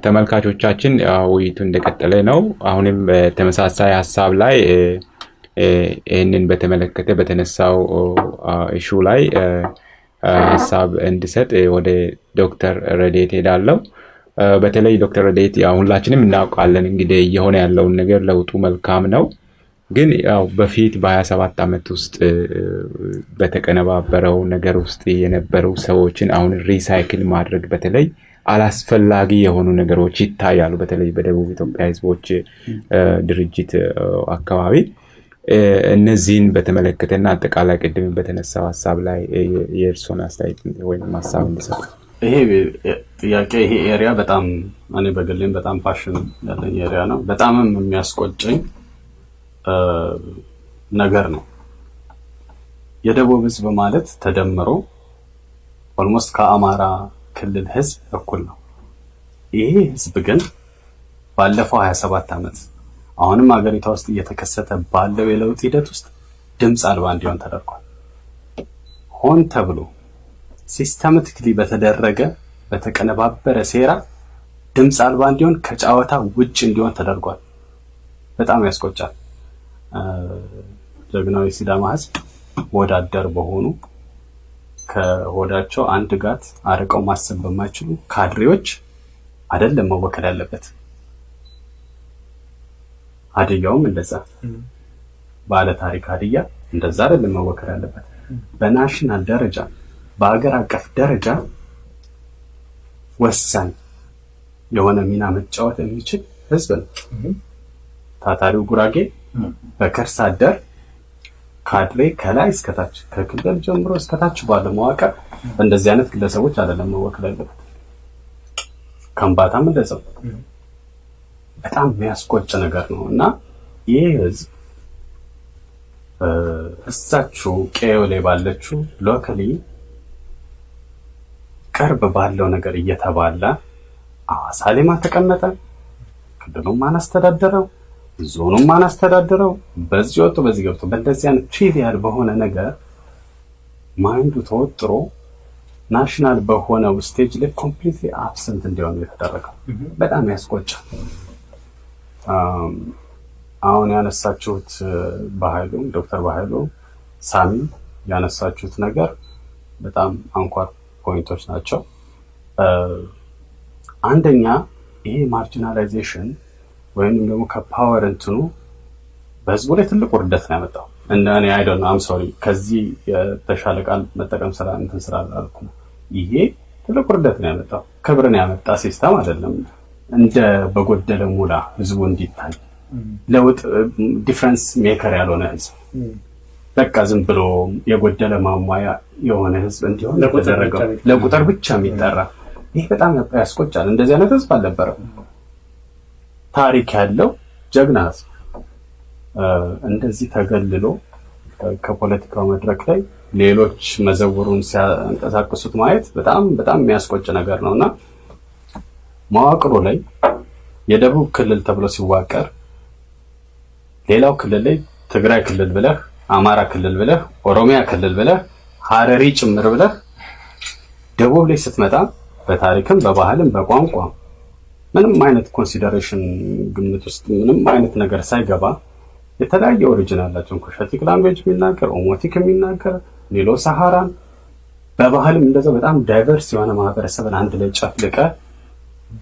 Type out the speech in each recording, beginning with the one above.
ተመልካቾቻችን፣ ውይይቱ እንደቀጠለ ነው። አሁንም በተመሳሳይ ሀሳብ ላይ ይህንን በተመለከተ በተነሳው issue ላይ ሀሳብ እንድሰጥ ወደ ዶክተር ረዴት ሄዳለሁ። በተለይ ዶክተር ረዴት፣ ያው ሁላችንም እናውቃለን እንግዲህ እየሆነ ያለውን ነገር፣ ለውጡ መልካም ነው። ግን ያው በፊት በ27 ዓመት ውስጥ በተቀነባበረው ነገር ውስጥ የነበሩ ሰዎችን አሁን recycle ማድረግ በተለይ አላስፈላጊ የሆኑ ነገሮች ይታያሉ። በተለይ በደቡብ ኢትዮጵያ ሕዝቦች ድርጅት አካባቢ እነዚህን በተመለከተና አጠቃላይ ቅድም በተነሳው ሀሳብ ላይ የእርስዎን አስተያየት ወይም ሀሳብ እንዲሰጡ። ይሄ ጥያቄ፣ ይሄ area በጣም እኔ በግሌም በጣም passion ያለኝ area ነው። በጣምም የሚያስቆጨኝ ነገር ነው። የደቡብ ህዝብ ማለት ተደምሮ almost ከአማራ ክልል ህዝብ እኩል ነው። ይሄ ህዝብ ግን ባለፈው 27 ዓመት አሁንም ሀገሪቷ ውስጥ እየተከሰተ ባለው የለውጥ ሂደት ውስጥ ድምፅ አልባ እንዲሆን ተደርጓል። ሆን ተብሎ systematically በተደረገ በተቀነባበረ ሴራ ድምፅ አልባ እንዲሆን፣ ከጨዋታ ውጭ እንዲሆን ተደርጓል። በጣም ያስቆጫል። ጀግናው የሲዳማ ህዝብ ወዳደር በሆኑ፣ ከሆዳቸው አንድ ጋት አርቀው ማሰብ በማይችሉ ካድሬዎች አይደለም መወከል ያለበት። ሀዲያውም እንደዛ፣ ባለ ታሪክ ሀዲያ እንደዛ አይደለም መወከል ያለበት። በ national ደረጃ፣ በሀገር አቀፍ ደረጃ ወሳኝ የሆነ ሚና መጫወት የሚችል ህዝብ ነው። ታታሪው ጉራጌ በከርስ አደር ካድሬ ከላይ እስከታች፣ ከክልል ጀምሮ እስከታች ባለው መዋቅር እንደዚህ አይነት ግለሰቦች አይደለም መወከል ያለበት። ከምባታም እንደዛው። በጣም የሚያስቆጭ ነገር ነው። እና ይህ ህዝብ እዛችው ቀዬው ላይ ባለችው locally ቅርብ ባለው ነገር እየተባላ አዋሳ ላይ ማን ተቀመጠ፣ ክልሉም ማን አስተዳደረው፣ ዞኑም ማን አስተዳደረው፣ በዚህ ወጥቶ በዚህ ገብቶ በእንደዚህ አይነት trivial በሆነ ነገር mind ኡ ተወጥሮ national በሆነው stage ላይ completely absent እንዲሆን የተደረገው በጣም ያስቆጫል። አሁን ያነሳችሁት በኃይሉ፣ ዶክተር በኃይሉ፣ ሳሚ ያነሳችሁት ነገር በጣም አንኳር point ኦች ናቸው። አንደኛ ይሄ marginalization ወይም ደግሞ ከ power እንትኑ በህዝቡ ላይ ትልቅ ውርደት ነው ያመጣው። እንደ እኔ I don't know, I'm sorry፣ ከዚህ የተሻለ ቃል መጠቀም ስራ እንትን ስራ አላልኩ። ይሄ ትልቅ ውርደት ነው ያመጣው። ክብርን ያመጣ system አይደለም። እንደ በጎደለ ሙላ ህዝቡ እንዲታይ፣ ለውጥ difference maker ያልሆነ ህዝብ፣ በቃ ዝም ብሎ የጎደለ ማሟያ የሆነ ህዝብ እንዲሆን የተደረገው፣ ለቁጥር ብቻ የሚጠራ፣ ይህ በጣም ያስቆጫል። እንደዚህ አይነት ህዝብ አልነበረም። ታሪክ ያለው ጀግና ህዝብ እንደዚህ ተገልሎ ከፖለቲካው መድረክ ላይ ሌሎች መዘውሩን ሲያንቀሳቅሱት ማየት በጣም በጣም የሚያስቆጭ ነገር ነው። እና መዋቅሩ ላይ የደቡብ ክልል ተብሎ ሲዋቀር ሌላው ክልል ላይ ትግራይ ክልል ብለህ፣ አማራ ክልል ብለህ፣ ኦሮሚያ ክልል ብለህ፣ ሀረሪ ጭምር ብለህ፣ ደቡብ ላይ ስትመጣ በታሪክም በባህልም በቋንቋ ምንም አይነት consideration ግምት ውስጥ ምንም አይነት ነገር ሳይገባ የተለያየ origin ያላቸውን Cushitic language የሚናገር፣ ኦሞቲክ የሚናገር፣ Nilo Saharan፣ በባህልም እንደዛው በጣም diverse የሆነ ማህበረሰብን አንድ ላይ ጨፍልቀ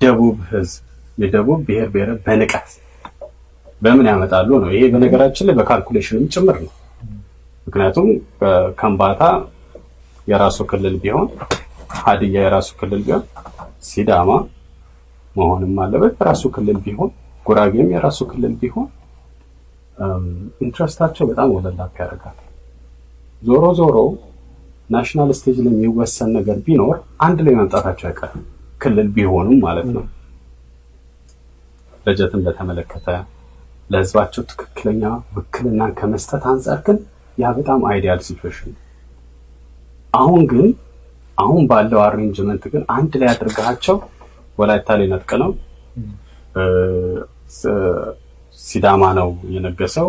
ደቡብ ህዝብ፣ የደቡብ ብሔር ብሔረ በንቀት በምን ያመጣሉ ነው። ይሄ በነገራችን ላይ በ calculation ም ጭምር ነው። ምክንያቱም ከምባታ የራሱ ክልል ቢሆን፣ ሀዲያ የራሱ ክልል ቢሆን፣ ሲዳማ መሆንም አለበት የራሱ ክልል ቢሆን፣ ጉራጌም የራሱ ክልል ቢሆን interest ኣቸው በጣም overlap ያደርጋል። ዞሮ ዞሮ national stage ላይ የሚወሰን ነገር ቢኖር አንድ ላይ መምጣታቸው አይቀርም፣ ክልል ቢሆኑም ማለት ነው። በጀትን በተመለከተ ለህዝባቸው ትክክለኛ ውክልናን ከመስጠት አንጻር ግን ያ በጣም ideal situation ነው። አሁን ግን አሁን ባለው arrangement ግን አንድ ላይ አድርገሃቸው ወላይታ ሊነጥቅ ነው፣ ሲዳማ ነው የነገሰው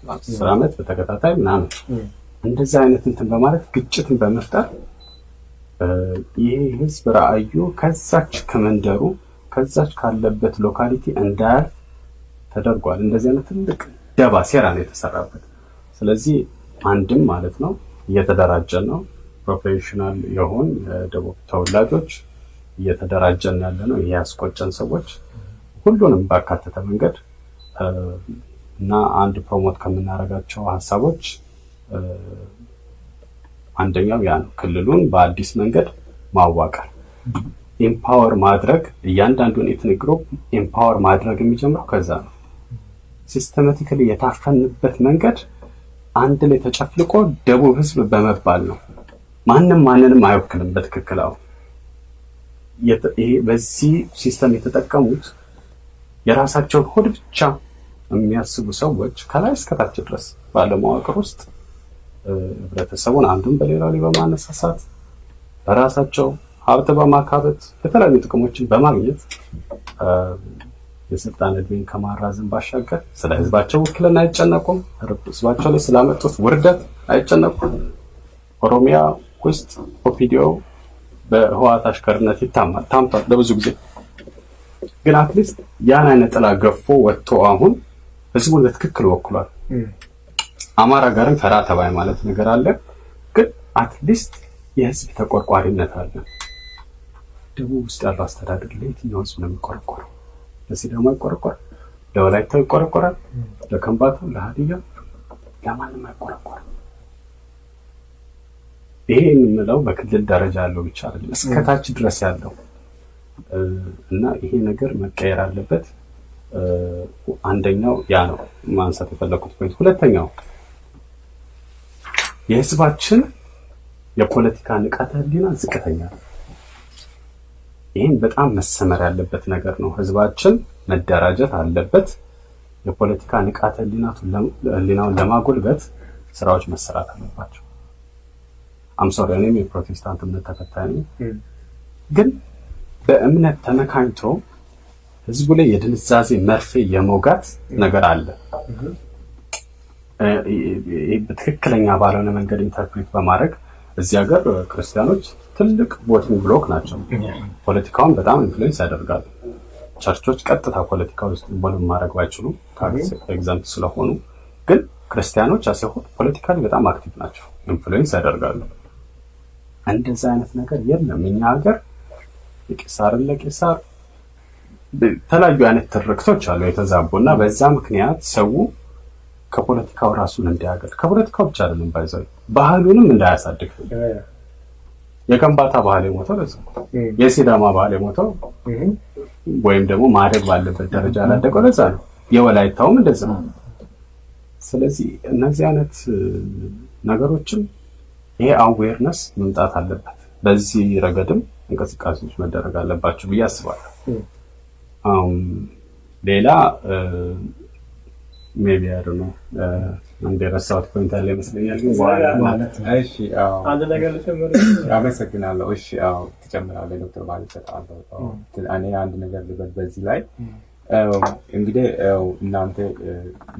10 ዓመት በተከታታይ ምናምን፣ እንደዚህ አይነት እንትን በማለት ግጭትን በመፍጠር ይህ ህዝብ ራዕዩ ከዛች ከመንደሩ ከዛች ከቀበሌው ከዛች ካለበት locality እንዳያልፍ ተደርጓል። እንደዚህ አይነት ትልቅ ደባ ሴራ ነው የተሰራበት። ስለዚህ አንድም ማለት ነው እየተደራጀን ነው። Professional የሆን የደቡብ ተወላጆች እየተደራጀን ያለ ነው። ይሄ ያስቆጨን ሰዎች ሁሉንም ባካተተ መንገድ እና አንድ promote ከምናደርጋቸው ሀሳቦች አንደኛው ያ ነው። ክልሉን በአዲስ መንገድ ማዋቀር፣ empower ማድረግ፣ እያንዳንዱን ethnic group empower ማድረግ የሚጀምረው ከዛ ነው። Systematically የታፈንበት መንገድ አንድ ላይ ተጨፍልቆ ደቡብ ህዝብ በመባል ነው። ማንም ማንንም አይወክልም። በትክክል አሁን ይሄ በዚህ system የተጠቀሙት የራሳቸውን ሆድ ብቻ የሚያስቡ ሰዎች ከላይ እስከታች ድረስ ባለ መዋቅር ውስጥ ህብረተሰቡን አንዱን በሌላው ላይ በማነሳሳት፣ በራሳቸው ሀብት በማካበት፣ የተለያዩ ጥቅሞችን በማግኘት የስልጣን እድሜን ከማራዘም ባሻገር ስለ ህዝባቸው ውክልና አይጨነቁም። ህዝባቸው ላይ ስላመጡት ውርደት አይጨነቁም። ኦሮሚያ ውስጥ ኦፒዲኦ በህወሓት አሽከርነት ይታማል፣ ታምቷል ለብዙ ጊዜ። ግን at least ያን አይነት ጥላ ገፎ ወጥቶ አሁን ህዝቡን በትክክል ወክሏል። አማራ ጋርም ፈራ ተባይ ማለት ነገር አለ። ግን at least የህዝብ ተቆርቋሪነት አለ። ደቡብ ውስጥ ያለው አስተዳደር ለየትኛው ህዝብ ነው የሚቆረቆረው? ለሲዳማ ይቆረቆራል፣ ለወላይታው ይቆረቆራል፣ ለከምባታው፣ ለሀዲያ፣ ለማንም አይቆረቆርም። ይሄ የምለው በክልል ደረጃ ያለው ብቻ አይደለም፣ እስከ ታች ድረስ ያለው እና ይሄ ነገር መቀየር አለበት። አንደኛው ያ ነው ማንሳት የፈለኩት point። ሁለተኛው የህዝባችን የፖለቲካ ንቃተ ህሊና ዝቅተኛ ነው። ይህም በጣም መሰመር ያለበት ነገር ነው። ህዝባችን መደራጀት አለበት። የፖለቲካ ንቃተ ህሊናውን ለማጎልበት ስራዎች መሰራት አለባቸው። I'm sorry፣ እኔም የፕሮቴስታንት እምነት ተከታይ ነኝ። ግን በእምነት ተመካኝቶ ህዝቡ ላይ የድንዛዜ መርፌ የመውጋት ነገር አለ። በትክክለኛ ባልሆነ መንገድ interpret በማድረግ። እዚህ ሀገር ክርስቲያኖች ትልቅ voting bloc ናቸው። ፖለቲካውን በጣም influence ያደርጋሉ። ቸርቾች ቀጥታ ፖለቲካ ውስጥ involve ማድረግ ባይችሉም፣ tax exempt ስለሆኑ፣ ግን ክርስቲያኖች as a whole politically በጣም active ናቸው፣ influence ያደርጋሉ። እንደዛ አይነት ነገር የለም። እኛ ሀገር የቄሳርን ለቄሳር፣ የተለያዩ አይነት ትርክቶች አሉ የተዛቡ እና በዛ ምክንያት ሰው ከፖለቲካው ራሱን እንዲያገል፣ ከፖለቲካው ብቻ አይደለም by the way፣ ባህሉንም እንዳያሳድግ። የከምባታ ባህል የሞተው ለዛ ነው። የሲዳማ ባህል የሞተው ወይም ደግሞ ማደግ ባለበት ደረጃ ያላደገው ለዛ ነው። የወላይታውም እንደዛ ነው። ስለዚህ እነዚህ አይነት ነገሮችም ይሄ awareness መምጣት አለበት። በዚህ ረገድም እንቅስቃሴዎች መደረግ አለባቸው ብዬ አስባለሁ። ሌላ maybe I don't know፣ አንድ የረሳሁት point አለ ይመስለኛል፣ ግን በኋላ እሺ፣ አዎ። አንድ ነገር ልጨምር። አመሰግናለሁ። እሺ፣ አዎ፣ ትጨምራለህ ዶክተር ባል እሰጥሃለሁ። እኔ አንድ ነገር ልበል በዚህ ላይ። እንግዲህ እናንተ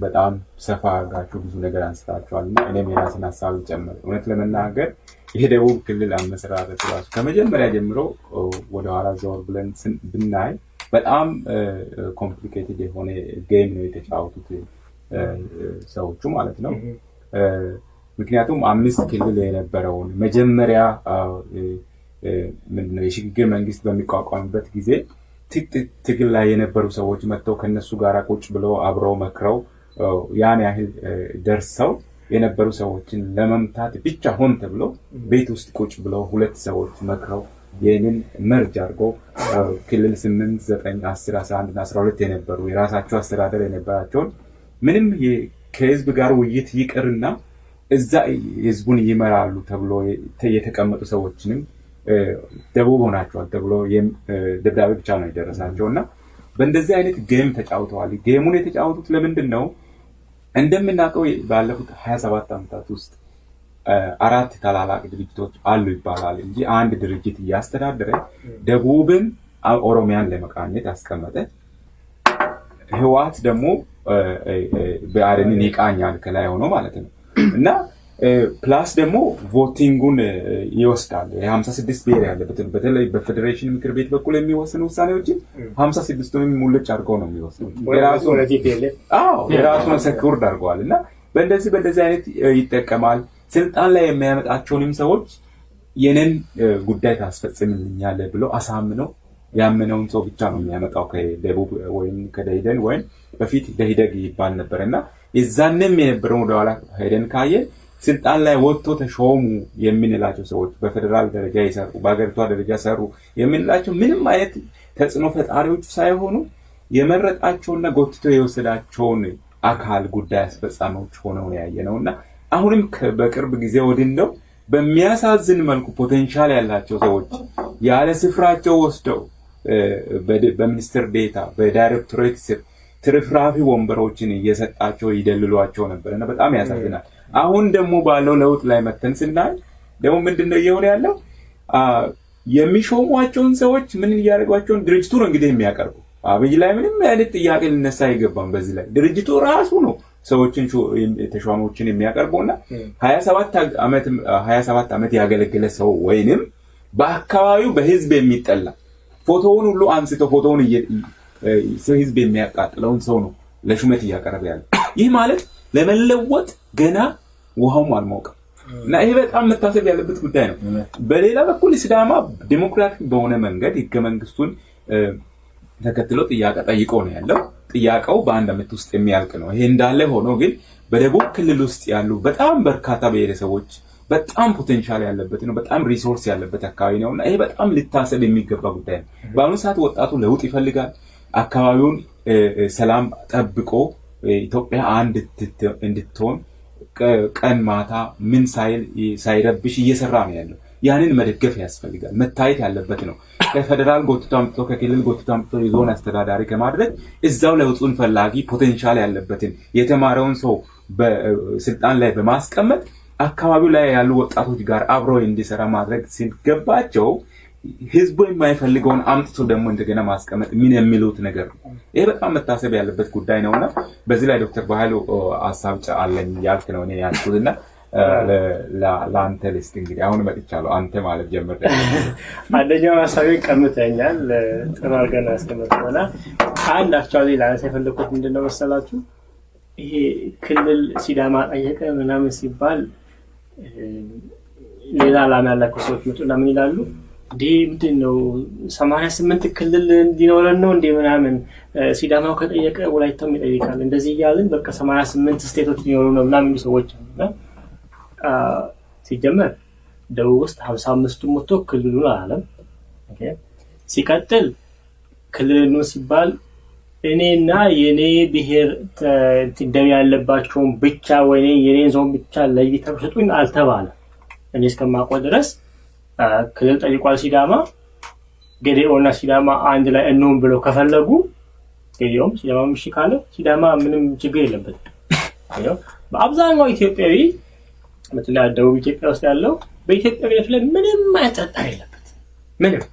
በጣም ሰፋ አድርጋችሁ ብዙ ነገር አንስታችኋል እና እኔም የራስን ሀሳብ ልጨምር። እውነት ለመናገር የደቡብ ክልል አመሰራረት ራሱ ከመጀመሪያ ጀምሮ ወደኋላ ዘወር ብለን ብናይ በጣም complicated የሆነ game ነው የተጫወቱት ሰዎቹ ማለት ነው። ምክንያቱም አምስት ክልል የነበረውን መጀመሪያ ምንድነው የሽግግር መንግስት በሚቋቋምበት ጊዜ ትግል ላይ የነበሩ ሰዎች መጥተው ከነሱ ጋር ቁጭ ብለው አብረው መክረው ያን ያህል ደርሰው የነበሩ ሰዎችን ለመምታት ብቻ ሆን ተብሎ ቤት ውስጥ ቁጭ ብለው ሁለት ሰዎች መክረው ይህንን merge አድርገው ክልል 8፣ 9፣ 10፣ 11 እና 12 የነበሩ የራሳቸው አስተዳደር የነበራቸውን ምንም ከህዝብ ጋር ውይይት ይቅርና እዛ ህዝቡን ይመራሉ ተብሎ የተቀመጡ ሰዎችንም ደቡብ ሆናቸዋል ተብሎ ደብዳቤ ብቻ ነው የደረሳቸው እና በእንደዚህ አይነት game ተጫውተዋል። Game ኡን የተጫወቱት ለምንድን ነው? እንደምናውቀው ባለፉት 27 ዓመታት ውስጥ አራት ታላላቅ ድርጅቶች አሉ ይባላል እንጂ አንድ ድርጅት እያስተዳደረ ደቡብን ኦሮሚያን ለመቃኘት ያስቀመጠ፣ ህወሓት ደግሞ ብአዴንን ይቃኛል ከላይ ሆኖ ማለት ነው እና Plus ደግሞ voting ኡን ይወስዳል። የ56 ብሔር ያለበትን በተለይ በፌዴሬሽን ምክር ቤት በኩል የሚወሰኑ ውሳኔዎችን 56ቱንም ሙልጭ አድርገው ነው የሚወስኑት። የራሱን secured አድርገዋል እና በእንደዚህ አይነት ይጠቀማል። ስልጣን ላይ የሚያመጣቸውንም ሰዎች የኔን ጉዳይ ታስፈጽምልኛለህ ብሎ አሳምነው ያመነውን ሰው ብቻ ነው የሚያመጣው ከደቡብ ወይም ከደኢህዴን ወይም በፊት ደኢህዴግ ይባል ነበር እና የዛንም የነበረውን ወደኋላ ሄደን ካየን ስልጣን ላይ ወጥቶ ተሾሙ የምንላቸው ሰዎች በፌዴራል ደረጃ የሰሩ፣ በሀገሪቷ ደረጃ ሰሩ የምንላቸው ምንም አይነት ተጽዕኖ ፈጣሪዎቹ ሳይሆኑ የመረጣቸውና ጎትቶ የወሰዳቸውን አካል ጉዳይ አስፈጻሚዎች ሆነው ነው ያየነው። እና አሁንም በቅርብ ጊዜ ወዲህ እንደው በሚያሳዝን መልኩ potential ያላቸው ሰዎች ያለ ስፍራቸው ወስደው በሚኒስትር ዴታ፣ በዳይሬክቶሬት ስር ትርፍራፊ ወንበሮችን እየሰጣቸው ይደልሏቸው ነበር እና በጣም ያሳዝናል። አሁን ደግሞ ባለው ለውጥ ላይ መተን ስናይ ደግሞ ምንድነው እየሆነ ያለው? የሚሾሟቸውን ሰዎች ምን እያደረጓቸውን ድርጅቱ ነው እንግዲህ የሚያቀርቡ። አብይ ላይ ምንም አይነት ጥያቄ ሊነሳ አይገባም። በዚህ ላይ ድርጅቱ ራሱ ነው ሰዎችን ተሿሚዎችን የሚያቀርበውና 27 ዓመት ያገለገለ ሰው ወይንም በአካባቢው በህዝብ የሚጠላ፣ ፎቶውን ሁሉ አንስቶ ፎቶውን ህዝብ የሚያቃጥለውን ሰው ነው ለሹመት እያቀረበ ያለው። ይህ ማለት ለመለወጥ ገና ውሃውም አልሞቀም እና ይሄ በጣም መታሰብ ያለበት ጉዳይ ነው። በሌላ በኩል ሲዳማ ዲሞክራቲክ በሆነ መንገድ ህገ መንግስቱን ተከትሎ ጥያቄ ጠይቆ ነው ያለው። ጥያቄው በአንድ ዓመት ውስጥ የሚያልቅ ነው። ይሄ እንዳለ ሆኖ ግን በደቡብ ክልል ውስጥ ያሉ በጣም በርካታ ብሔረሰቦች በጣም potential ያለበት ነው። በጣም resource ያለበት አካባቢ ነው እና ይሄ በጣም ሊታሰብ የሚገባ ጉዳይ ነው። በአሁኑ ሰዓት ወጣቱ ለውጥ ይፈልጋል። አካባቢውን ሰላም ጠብቆ ኢትዮጵያ አንድ እንድትሆን ቀን ማታ ምን ሳይል ሳይረብሽ እየሰራ ነው ያለው። ያንን መደገፍ ያስፈልጋል። መታየት ያለበት ነው። ከፌደራል ጎትቶ አምጥቶ፣ ከክልል ጎትቶ አምጥቶ የዞን አስተዳዳሪ ከማድረግ እዛው ለውጡን ፈላጊ potential ያለበትን የተማረውን ሰው በስልጣን ላይ በማስቀመጥ አካባቢው ላይ ያሉ ወጣቶች ጋር አብሮ እንዲሰራ ማድረግ ሲገባቸው ህዝቡ የማይፈልገውን አምጥቶ ደግሞ እንደገና ማስቀመጥ ምን የሚሉት ነገር ነው? ይሄ በጣም መታሰብ ያለበት ጉዳይ ነውና በዚህ ላይ ዶክተር በኃይሉ ሀሳብ አለኝ ያልክ ነው እኔ ያልኩትና ለአንተ ልስጥ። እንግዲህ አሁን መጥቻለሁ፣ አንተ ማለት ጀምር። አንደኛው ሀሳቤ ቀምተኛል፣ ጥሩ አድርገን ያስቀመጥከውና አንድ actually ላነሳ የፈለኩት ምንድን ነው መሰላችሁ፣ ይሄ ክልል ሲዳማ ጠየቀ ምናምን ሲባል ሌላ ዓላማ ያላቸው ሰዎች መጡና ምን ይላሉ? እንዴ፣ ምንድን ነው፣ 88 ክልል እንዲኖረን ነው እንዴ ምናምን፣ ሲዳማው ከጠየቀ ወላይታም ይጠይቃል፣ እንደዚህ እያልን በቃ 88 state ኦች ሊኖሩ ነው ምናምን የሚሉ ሰዎች አሉ። ሲጀመር ደቡብ ውስጥ 55ቱ ወጥቶ ክልሉን አላለም። ሲቀጥል ክልሉን ሲባል እኔና የኔ ብሔር ደም ያለባቸውን ብቻ ወይ የኔን ዞን ብቻ ለይተው ስጡኝ አልተባለም። እኔ እስከማውቀው ድረስ ክልል ጠይቋል ሲዳማ። ጌዴኦ እና ሲዳማ አንድ ላይ እንሁን ብለው ከፈለጉ ጌዴኦም ሲዳማም እሺ ካለ ሲዳማ ምንም ችግር የለበትም። በአብዛኛው ኢትዮጵያዊ፣ በተለይ ደቡብ ኢትዮጵያ ውስጥ ያለው፣ በኢትዮጵያዊነት ላይ ምንም አይነት ጥርጣሬ የለበትም። ምንም።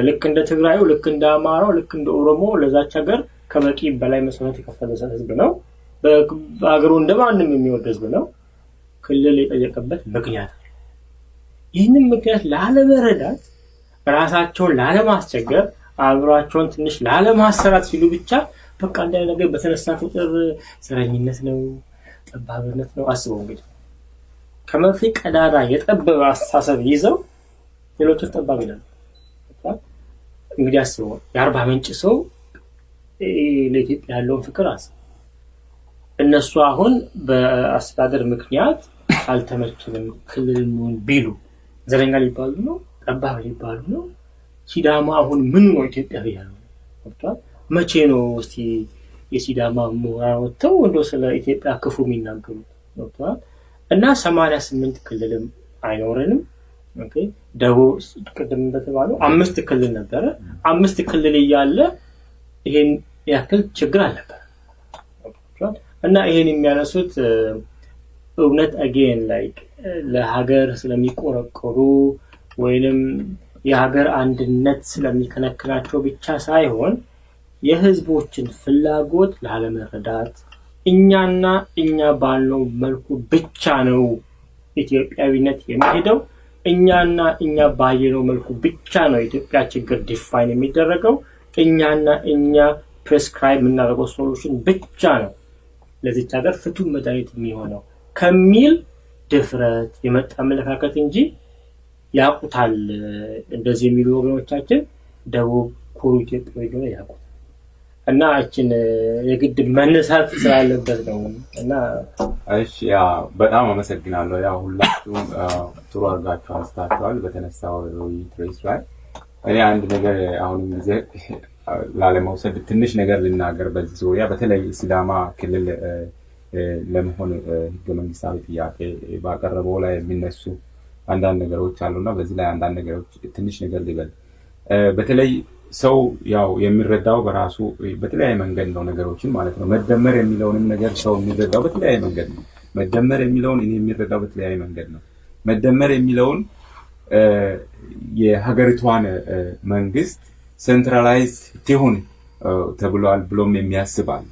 ልክ እንደ ትግራዩ፣ ልክ እንደ አማራው፣ ልክ እንደ ኦሮሞ ለዛች ሀገር ከበቂ በላይ መስዋዕት የከፈለ ህዝብ ነው። በሀገሩ እንደማንም የሚወድ ህዝብ ነው። ክልል የጠየቀበት ምክንያት ነው። ይህንን ምክንያት ላለመረዳት፣ ራሳቸውን ላለማስቸገር፣ አእምሯቸውን ትንሽ ላለማሰራት ሲሉ ብቻ በቃ እንደ ነገር በተነሳ ቁጥር ዘረኝነት ነው፣ ጠባብነት ነው። አስበው እንግዲህ ከመርፌ ቀዳዳ የጠበበ አስተሳሰብ ይዘው ሌሎችን ጠባብ ይላሉ። እንግዲህ አስበው፣ የአርባ ምንጭ ሰው ለኢትዮጵያ ያለውን ፍቅር አስበው። እነሱ አሁን በአስተዳደር ምክንያት አልተመችንም ክልል እንሁን ቢሉ ዘረኛ ሊባሉ ነው፣ ጠባብ ሊባሉ ነው። ሲዳማ አሁን ምን ነው ኢትዮጵያዊ ያለው? ገብቶሃል? መቼ ነው እስቲ የሲዳማ ምሁራን ወጥተው እንደው ስለ ኢትዮጵያ ክፉ የሚናገሩት? ገብቶሃል? እና 88 ክልልም አይኖረንም። Okay፣ ደቡብ ቅድም እንደተባለው አምስት ክልል ነበረ። አምስት ክልል እያለ ይሄን ያክል ችግር አልነበረ። እና ይሄን የሚያነሱት እውነት again like ለሀገር ስለሚቆረቆሩ ወይንም የሀገር አንድነት ስለሚከነክናቸው ብቻ ሳይሆን የህዝቦችን ፍላጎት ላለመረዳት እኛና እኛ ባልነው መልኩ ብቻ ነው ኢትዮጵያዊነት የሚሄደው። እኛና እኛ ባየነው መልኩ ብቻ ነው የኢትዮጵያ ችግር define የሚደረገው። እኛና እኛ prescribe የምናደርገው solution ብቻ ነው ለዚች ሀገር ፍቱን መድኃኒት የሚሆነው ከሚል ድፍረት የመጣ አመለካከት እንጂ ያውቁታል። እንደዚህ የሚሉ ወገኖቻችን ደቡብ ኩሩ ኢትዮጵያዊ እንደሆነ ያውቁታል። እና እችን የግድ መነሳት ስላለበት ነው። እና እሺ፣ yeah፣ በጣም አመሰግናለሁ። ያው ሁላችሁም ጥሩ አድርጋችሁ አንስታችኋል በተነሳው ውይይት ርዕስ ላይ። እኔ አንድ ነገር አሁንም ጊዜ ላለመውሰድ ትንሽ ነገር ልናገር በዚህ ዙሪያ። በተለይ ሲዳማ ክልል ለመሆን ህገ መንግስታዊ ጥያቄ ባቀረበው ላይ የሚነሱ አንዳንድ ነገሮች አሉና በዚህ ላይ አንዳንድ ነገሮች ትንሽ ነገር ልበል። በተለይ ሰው ያው የሚረዳው በራሱ በተለያየ መንገድ ነው ነገሮችን ማለት ነው። መደመር የሚለውንም ነገር ሰው የሚረዳው በተለያየ መንገድ ነው። መደመር የሚለውን እኔ የሚረዳው በተለያየ መንገድ ነው። መደመር የሚለውን የሀገሪቷን መንግስት centralize ትሁን ተብሏል ብሎም የሚያስብ አለ።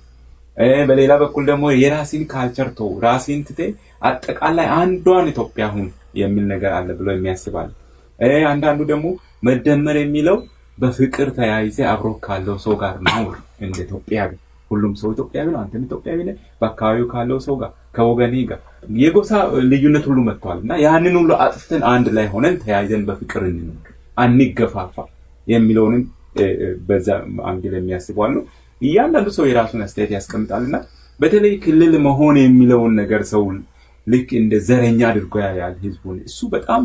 በሌላ በኩል ደግሞ የራስን culture ተው፣ ራስን ትተህ አጠቃላይ አንዷን ኢትዮጵያ ሁን የሚል ነገር አለ ብሎ የሚያስብ አለ። አንዳንዱ ደግሞ መደመር የሚለው በፍቅር ተያይዘ አብሮ ካለው ሰው ጋር መኖር፣ እንደ ኢትዮጵያዊ፣ ሁሉም ሰው ኢትዮጵያዊ ነው፣ አንተም ኢትዮጵያዊ ነህ። በአካባቢው ካለው ሰው ጋር፣ ከወገኔ ጋር የጎሳ ልዩነት ሁሉ መጥቷል እና ያንን ሁሉ አጥፍተን አንድ ላይ ሆነን ተያይዘን በፍቅር እንኖር፣ አንገፋፋ የሚለውንም በዛ angle የሚያስቡ አሉ። እያንዳንዱ ሰው የራሱን አስተያየት ያስቀምጣል እና በተለይ ክልል መሆን የሚለውን ነገር ሰው ልክ እንደ ዘረኛ አድርጎ ያያል ህዝቡን። እሱ በጣም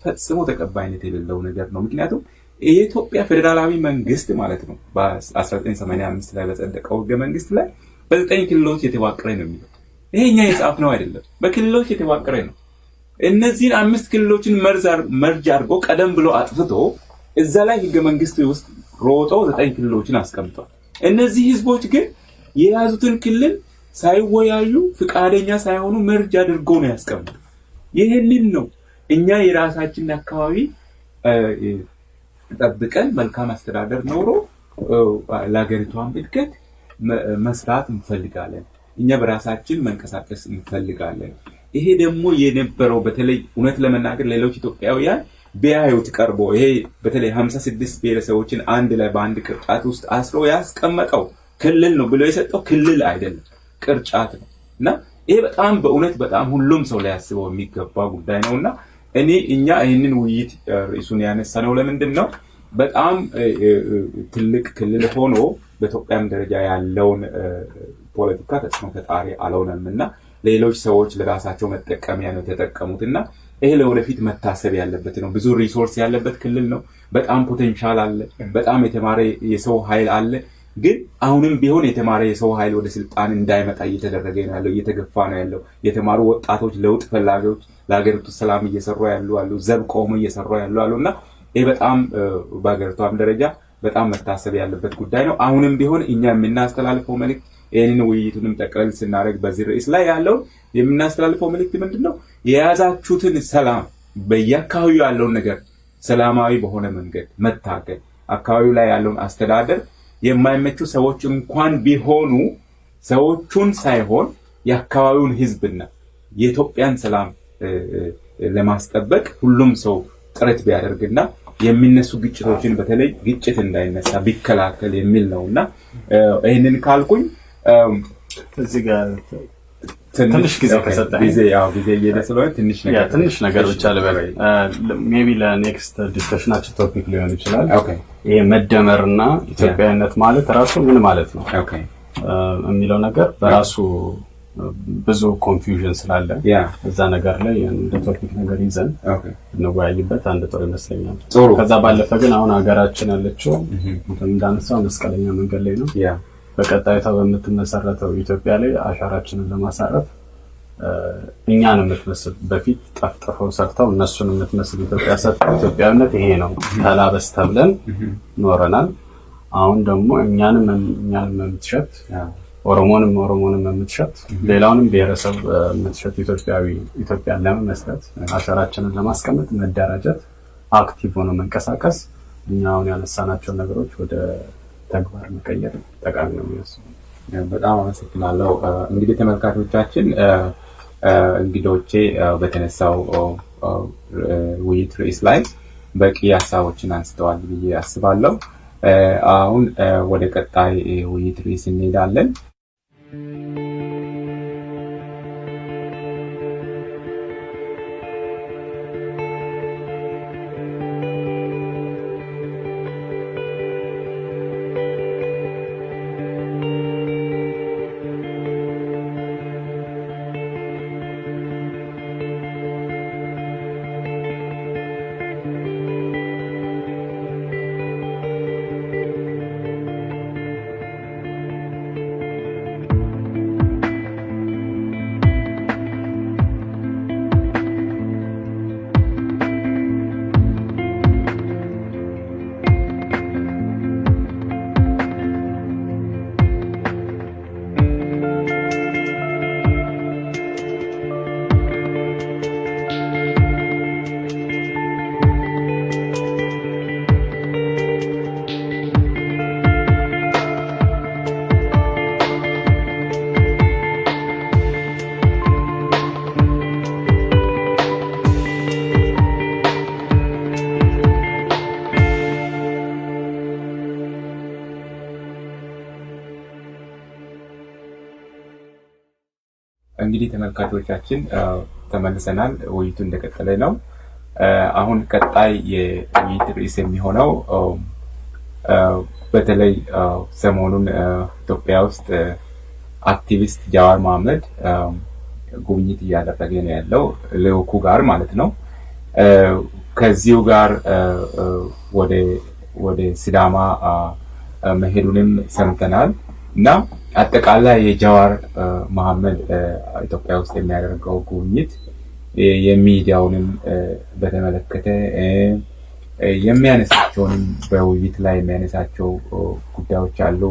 ፈጽሞ ተቀባይነት የሌለው ነገር ነው። ምክንያቱም የኢትዮጵያ ፌዴራላዊ መንግስት ማለት ነው በ1985 ላይ በጸደቀው ህገ መንግስት ላይ በዘጠኝ ክልሎች የተዋቀረ ነው የሚለው። ይሄ እኛ የጻፍነው አይደለም፣ በክልሎች የተዋቀረ ነው። እነዚህን አምስት ክልሎችን merge አድርጎ ቀደም ብሎ አጥፍቶ እዛ ላይ ህገ መንግስት ውስጥ ሮጦ ዘጠኝ ክልሎችን አስቀምጧል። እነዚህ ህዝቦች ግን የያዙትን ክልል ሳይወያዩ፣ ፍቃደኛ ሳይሆኑ merge አድርጎ ነው ያስቀምጡ። ይህንን ነው እኛ የራሳችንን አካባቢ ጠብቀን መልካም አስተዳደር ኖሮ ለሀገሪቷን እድገት መስራት እንፈልጋለን። እኛ በራሳችን መንቀሳቀስ እንፈልጋለን። ይሄ ደግሞ የነበረው በተለይ እውነት ለመናገር ሌሎች ኢትዮጵያውያን ቢያዩት ቀርቦ ይሄ በተለይ 56 ብሔረሰቦችን አንድ ላይ በአንድ ቅርጫት ውስጥ አስሮ ያስቀመጠው ክልል ነው ብሎ የሰጠው ክልል አይደለም፣ ቅርጫት ነው። እና ይሄ በጣም በእውነት በጣም ሁሉም ሰው ሊያስበው የሚገባ ጉዳይ ነው። እና እኛ ይህንን ውይይት ርዕሱን ያነሳነው ለምንድን ነው? በጣም ትልቅ ክልል ሆኖ በኢትዮጵያም ደረጃ ያለውን ፖለቲካ ተጽዕኖ ፈጣሪ አልሆነም እና ሌሎች ሰዎች ለራሳቸው መጠቀሚያ ነው የተጠቀሙት። እና ይሄ ለወደፊት መታሰብ ያለበት ነው። ብዙ resource ያለበት ክልል ነው። በጣም potential አለ። በጣም የተማረ የሰው ኃይል አለ። ግን አሁንም ቢሆን የተማረ የሰው ኃይል ወደ ስልጣን እንዳይመጣ እየተደረገ ነው ያለው፣ እየተገፋ ነው ያለው። የተማሩ ወጣቶች፣ ለውጥ ፈላጊዎች፣ ለሀገሪቱ ሰላም እየሰሩ ያሉ አሉ፣ ዘብ ቆሞ እየሰሩ ያሉ አሉ። እና ይህ በጣም በሀገሪቷም ደረጃ በጣም መታሰብ ያለበት ጉዳይ ነው። አሁንም ቢሆን እኛ የምናስተላልፈው መልእክት፣ ይህንን ውይይቱንም ጠቅለል ስናደርግ በዚህ ርዕስ ላይ ያለውን የምናስተላልፈው መልእክት ምንድን ነው? የያዛችሁትን ሰላም፣ በየአካባቢው ያለውን ነገር ሰላማዊ በሆነ መንገድ መታገል፣ አካባቢው ላይ ያለውን አስተዳደር የማይመቹ ሰዎች እንኳን ቢሆኑ ሰዎቹን ሳይሆን የአካባቢውን ሕዝብና የኢትዮጵያን ሰላም ለማስጠበቅ ሁሉም ሰው ጥረት ቢያደርግና የሚነሱ ግጭቶችን በተለይ ግጭት እንዳይነሳ ቢከላከል የሚል ነው። እና ይህንን ካልኩኝ እዚህ ጋር ትንሽ ጊዜ ከሰጠኸኝ ጊዜ ያው ጊዜ እየሄደ ስለሆነ ትንሽ ነገር ትንሽ ነገር ብቻ ልበል። Maybe ለ next discussion ኣችን topic ሊሆን ይችላል። ይሄ መደመርና ኢትዮጵያዊነት ማለት ራሱ ምን ማለት ነው የሚለው ነገር በራሱ ብዙ confusion ስላለ እዛ ነገር ላይ እንደ topic ነገር ይዘን እንወያይበት አንድ ጥሩ ይመስለኛል። ጥሩ። ከዛ ባለፈ ግን አሁን ሀገራችን ያለችው እንዳነሳው መስቀለኛ መንገድ ላይ ነው። በቀጣይቷ በምትመሰረተው ኢትዮጵያ ላይ አሻራችንን ለማሳረፍ እኛን የምትመስል፣ በፊት ጠፍጥፈው ሰርተው እነሱን የምትመስል ኢትዮጵያ ሰርተው ኢትዮጵያዊነት ይሄ ነው ተላበስ ተብለን ኖረናል። አሁን ደግሞ እኛንም እኛንም የምትሸት፣ ኦሮሞንም ኦሮሞንም የምትሸት፣ ሌላውንም ብሔረሰብ የምትሸት ኢትዮጵያዊ ኢትዮጵያን ለመመስረት አሻራችንን ለማስቀመጥ መደራጀት፣ active ሆኖ መንቀሳቀስ፣ እኛ አሁን ያነሳናቸውን ነገሮች ወደ ተግባር መቀየር ጠቃሚ ነው የሚመስለው። በጣም አመሰግናለሁ። እንግዲህ ተመልካቾቻችን እንግዶቼ በተነሳው ውይይት ርዕስ ላይ በቂ ሀሳቦችን አንስተዋል ብዬ አስባለሁ። አሁን ወደ ቀጣይ ውይይት ርዕስ እንሄዳለን። እንግዲህ ተመልካቾቻችን ተመልሰናል። ውይይቱ እንደቀጠለ ነው። አሁን ቀጣይ የውይይት ርዕስ የሚሆነው በተለይ ሰሞኑን ኢትዮጵያ ውስጥ አክቲቪስት ጃዋር መሐመድ ጉብኝት እያደረገ ነው ያለው ልዑኩ ጋር ማለት ነው። ከዚሁ ጋር ወደ ሲዳማ መሄዱንም ሰምተናል እና አጠቃላይ የጃዋር መሐመድ ኢትዮጵያ ውስጥ የሚያደርገው ጉብኝት የሚዲያውንም በተመለከተ የሚያነሳቸውንም በውይይት ላይ የሚያነሳቸው ጉዳዮች አሉ።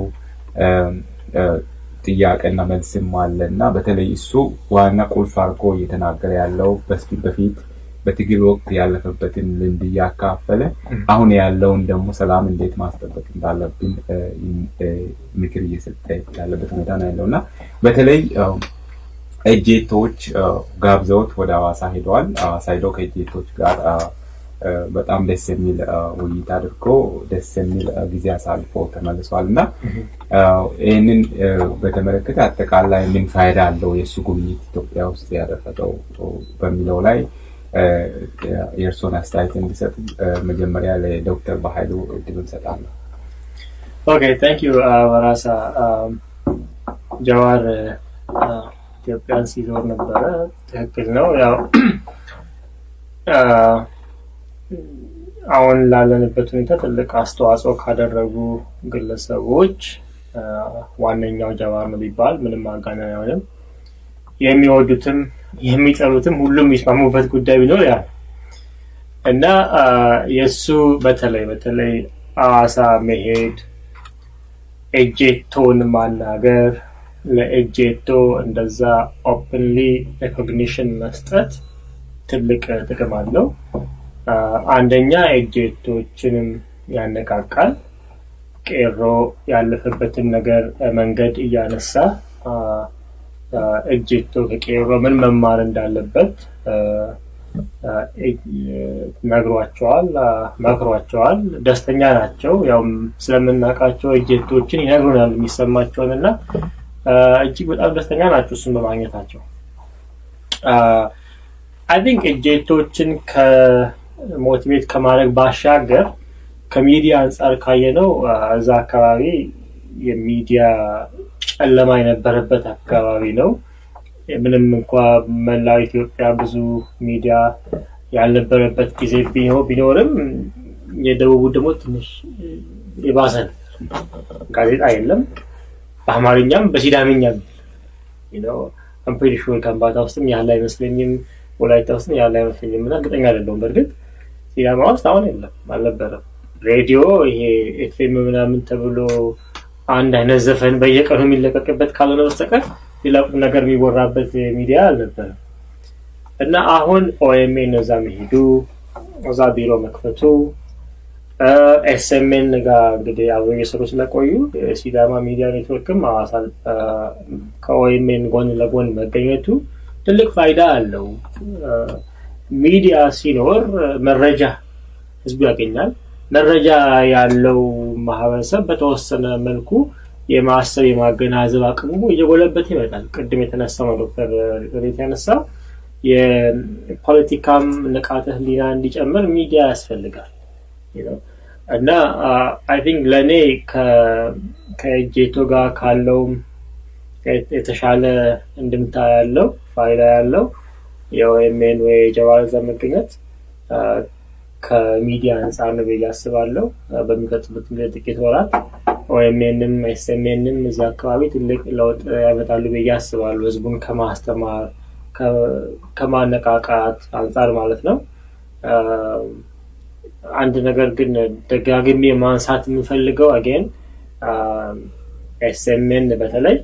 ጥያቄና መልስም አለ እና በተለይ እሱ ዋና ቁልፍ አድርጎ እየተናገረ ያለው በፊት በትግል ወቅት ያለፈበትን ልምድ እያካፈለ አሁን ያለውን ደግሞ ሰላም እንዴት ማስጠበቅ እንዳለብን ምክር እየሰጠ ያለበት ሁኔታ ነው ያለው እና በተለይ ኤጄቶች ጋብዘውት ወደ ሐዋሳ ሄደዋል። ሐዋሳ ሄደው ከኤጄቶች ጋር በጣም ደስ የሚል ውይይት አድርጎ ደስ የሚል ጊዜ አሳልፎ ተመልሷል እና ይህንን በተመለከተ አጠቃላይ ምን ፋይዳ አለው የእሱ ጉብኝት ኢትዮጵያ ውስጥ ያደረገው በሚለው ላይ የእርስዎን አስተያየት እንዲሰጡ መጀመሪያ ለዶክተር በኃይሉ እድሉን እሰጣለሁ። Okay, thank you ወራሳ። ጀዋር ኢትዮጵያን ሲዞር ነበረ። ትክክል ነው። ያው አሁን ላለንበት ሁኔታ ትልቅ አስተዋጽኦ ካደረጉ ግለሰቦች ዋነኛው ጀዋር ነው ቢባል ምንም ማጋነን አይሆንም። የሚወዱትም የሚጠሉትም ሁሉም የሚስማሙበት ጉዳይ ቢኖር ያ እና የእሱ በተለይ ሐዋሳ መሄድ፣ ኤጄቶን ማናገር፣ ለኤጄቶ እንደዛ openly recognition መስጠት ትልቅ ጥቅም አለው። አንደኛ ኤጄቶችንም ያነቃቃል። ቄሮ ያለፈበትን ነገር መንገድ እያነሳ ኤጄቶ ከቄሮ ምን መማር እንዳለበት ነግሯቸዋል፣ መክሯቸዋል። ደስተኛ ናቸው። ያው ስለምናውቃቸው ኤጄቶችን ይነግሩናል የሚሰማቸውን እና እጅግ በጣም ደስተኛ ናቸው እሱን በማግኘታቸው። I think ኤጄቶችን ከ motivate ከማድረግ ባሻገር ከሚዲያ አንጻር ካየነው እዛ አካባቢ የሚዲያ ጨለማ የነበረበት አካባቢ ነው። ምንም እንኳ መላው ኢትዮጵያ ብዙ ሚዲያ ያልነበረበት ጊዜ ቢኖርም የደቡቡ ደግሞ ትንሽ የባሰ ነው። ጋዜጣ የለም፣ በአማርኛም በሲዳምኛም። I'm pretty sure ከምባታ ውስጥም ያለ አይመስለኝም፣ ወላይታ ውስጥም ያለ አይመስለኝም እና እርግጠኛ አይደለሁም። በእርግጥ ሲዳማ ውስጥ አሁን የለም፣ አልነበረም። ሬዲዮ ይሄ ኤፍኤም ምናምን ተብሎ አንድ አይነት ዘፈን በየቀኑ የሚለቀቅበት ካልሆነ በስተቀር ሌላ ቁም ነገር የሚወራበት ሚዲያ አልነበረም። እና አሁን ኦኤምኤን እዛ መሄዱ፣ እዛ ቢሮ መክፈቱ፣ ኤስኤምኤን ጋር እንግዲህ አብሮ እየሰሩ ስለቆዩ ሲዳማ ሚዲያ ኔትወርክም ሐዋሳ ከኦኤምኤን ጎን ለጎን መገኘቱ ትልቅ ፋይዳ አለው። ሚዲያ ሲኖር መረጃ ህዝቡ ያገኛል። መረጃ ያለው ማህበረሰብ በተወሰነ መልኩ የማሰብ፣ የማገናዘብ አቅሙ እየጎለበት ይመጣል። ቅድም የተነሳው ነው ዶክተር ሬት ያነሳው፣ የፖለቲካም ንቃተ ህሊና እንዲጨምር ሚዲያ ያስፈልጋል እና I think ለእኔ ከኤጄቶ ጋር ካለውም የተሻለ እንድምታ ያለው፣ ፋይዳ ያለው የኦኤምኤን ወይ የጀዋር እዛ መገኘት ከሚዲያ አንጻር ነው ብዬ አስባለሁ። በሚቀጥሉት ጥቂት ወራት ኦኤምኤንም ኤስኤምኤንም እዚህ አካባቢ ትልቅ ለውጥ ያመጣሉ ብዬ አስባለሁ። ህዝቡን ከማስተማር፣ ከማነቃቃት አንጻር ማለት ነው። አንድ ነገር ግን ደጋግሜ ማንሳት የምፈልገው again ኤስኤምኤን በተለይ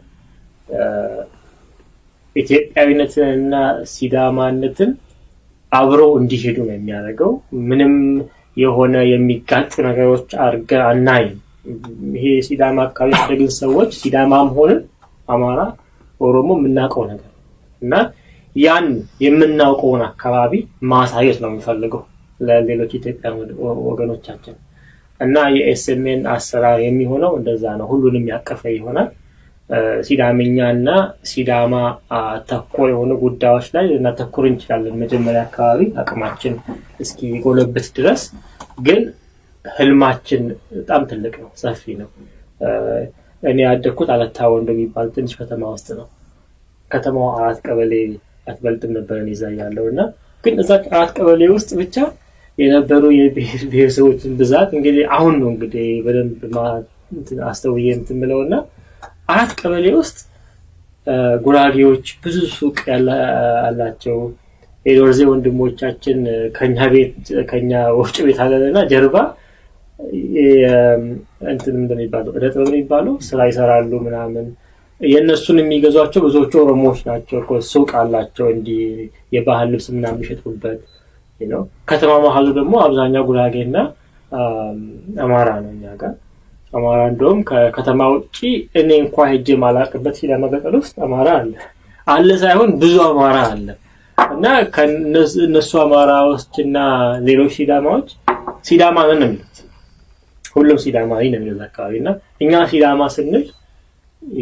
ኢትዮጵያዊነትንና ሲዳማነትን አብረው እንዲሄዱ ነው የሚያደርገው። ምንም የሆነ የሚጋጩ ነገሮች አድርገን አናይም። ይሄ ሲዳማ አካባቢ ያደግን ሰዎች ሲዳማም ሆንን አማራ፣ ኦሮሞ የምናውቀው ነገር እና ያን የምናውቀውን አካባቢ ማሳየት ነው የምንፈልገው ለሌሎች ኢትዮጵያ ወገኖቻችን እና የኤስኤምኤን አሰራር የሚሆነው እንደዛ ነው። ሁሉንም ያቀፈ ይሆናል። ሲዳምኛ እና ሲዳማ ተኮር የሆኑ ጉዳዮች ላይ ልናተኩር እንችላለን መጀመሪያ አካባቢ አቅማችን እስኪጎለብት ድረስ። ግን ህልማችን በጣም ትልቅ ነው፣ ሰፊ ነው። እኔ ያደግኩት አለታ ወንዶ የሚባል ትንሽ ከተማ ውስጥ ነው። ከተማዋ 4 ቀበሌ አትበልጥም ነበር እኔ እዛ እያለሁ እና ግን እዛ 4 ቀበሌ ውስጥ ብቻ የነበሩ የብሔር ብሔረሰቦችን ብዛት እንግዲህ አሁን ነው እንግዲህ በደንብ አስተውዬ እንትን የምለውና 4 ቀበሌ ውስጥ ጉራጌዎች ብዙ ሱቅ ያላቸው፣ የዶርዜ ወንድሞቻችን ከኛ ቤት፣ ከኛ ወፍጮ ቤት አለና ጀርባ እንትን ምንድን ነው የሚባለው፣ እደ ጥበብ የሚባለው ስራ ይሰራሉ ምናምን። የእነሱን የሚገዟቸው ብዙዎቹ ኦሮሞዎች ናቸው እኮ፣ ሱቅ አላቸው እንዲህ የባህል ልብስ ምናምን የሚሸጡበት ነው። ከተማ መሀሉ ደግሞ አብዛኛው ጉራጌና አማራ ነው። እኛ ጋር አማራ እንደውም ከከተማ ውጪ እኔ እንኳን ሄጄ ማላቅበት ሲዳማ ገጠር ውስጥ አማራ አለ፣ አለ ሳይሆን ብዙ አማራ አለ። እና ከእነሱ አማራዎችና ሌሎች ሲዳማዎች ሲዳማ ነን ነው የሚሉት። ሁሉም ሲዳማ ነን ነው የሚሉት አካባቢ። እና እኛ ሲዳማ ስንል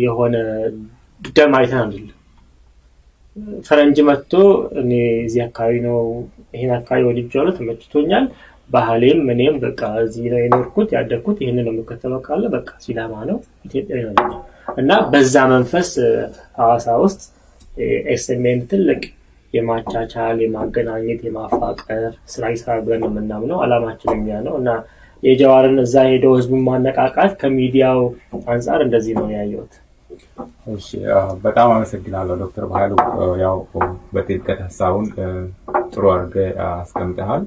የሆነ ደም አይተን አይደለም። ፈረንጅ መጥቶ እኔ እዚህ አካባቢ ነው፣ ይሄን አካባቢ ወድጄዋለሁ፣ ተመችቶኛል፣ ባህሌም እኔም በቃ እዚህ ነው የኖርኩት ያደግኩት፣ ይሄንን ነው የምከተለው ካለ በቃ ሲዳማ ነው፣ ኢትዮጵያዊ ነው። እና በዛ መንፈስ ሐዋሳ ውስጥ ኤስኤምኤን ትልቅ የማቻቻል፣ የማገናኘት፣ የማፋቀር ስራ ይሰራል ብለን ነው የምናምነው። አላማችን ያ ነው እና የጀዋርን እዛ ሄደው ህዝቡን ማነቃቃት ከሚዲያው አንጻር እንደዚህ ነው ያየሁት። እሺ፣ በጣም አመሰግናለሁ ዶክተር በኃይሉ። ያው በጥልቀት ሀሳቡን ጥሩ አድርገህ አስቀምጠሃል።